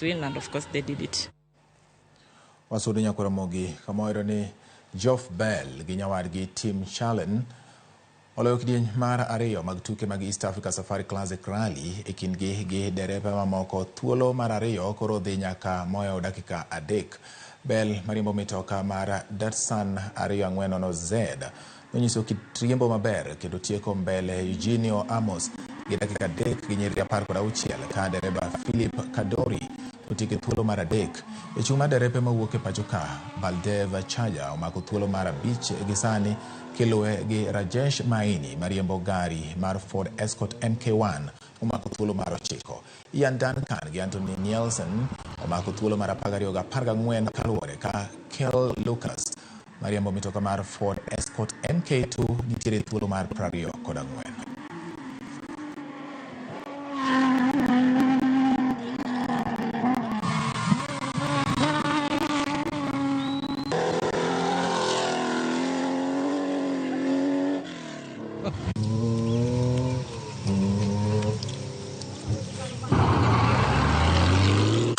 Win and of course they did it. Wasudo nyaka Ramogi kama wayudo ni Geoff Bell gi nyawadgi Tim Challen oloyo kidieny mar ariyo mag tuke mag East Africa Safari Classic Rally e kindgi gi derepe mamoko. Thuolo mar ariyo koro dhi nyaka mohewo dakika 3. Bell mariembo mitoka mar Datsun 240Z nonyiso kit riembo maber kendo tieko mbele Eugenio Amos gi dakika 3 gi nyiriri 16 ka dereba Philip Kadori otieko e thuolo mar 3. E chung' mar derepe mawuok e pacho ka, Baldev Chaja omako thuolo mar 5 gi sani kiluwe gi Rajesh Maini mariembo gari mar Ford Escort MK1 omako thuolo mar 9. Ian Duncan gi Anthony Nielsen omako thuolo mar 12 gi 14 kaluwore ka Kel Lucas mariembo mitoka mar Ford Escort MK2 nitiere thuolo mar 24.